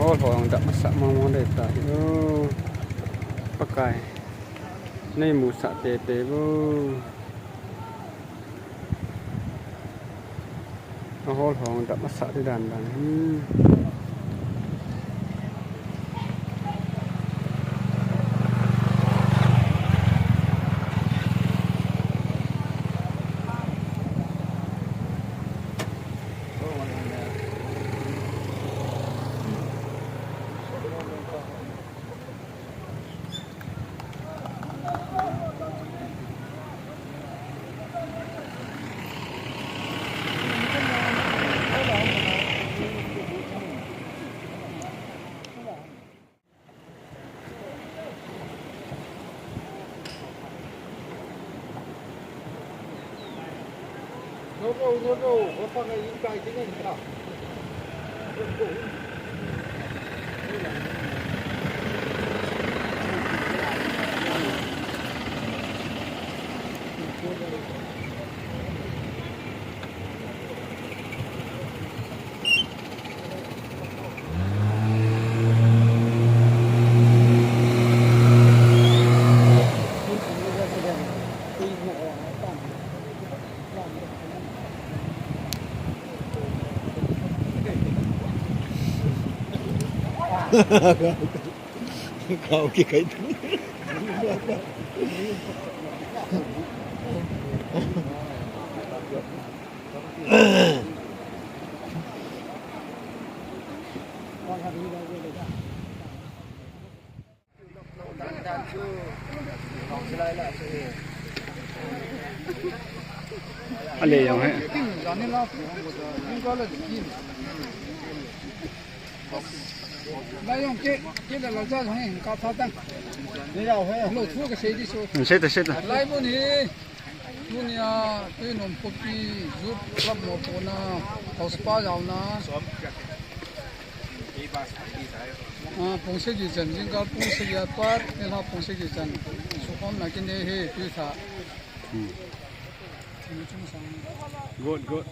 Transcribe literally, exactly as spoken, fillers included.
Hol ho jong dap masa mong mong le ta hi o. Pakai. Nei musah tete vo. Ahol ho jong dap masa di dan dan. Hmm. Kau ke kai. Ale jong he. Lai jong ke, ke le lo cha jong he, ka tha tang. Lo thu ka sei di so. Sei ta, sei ta. Lai mun hi. Tunia, Tuinom Khopi Youth Club mopohna, haosapu jaona. Ah, pung sagi chan, jingkah pung sagi apat, nilhah pung sagi chan. Sukhomna kinei e, tuitha. Hmm. Good, good.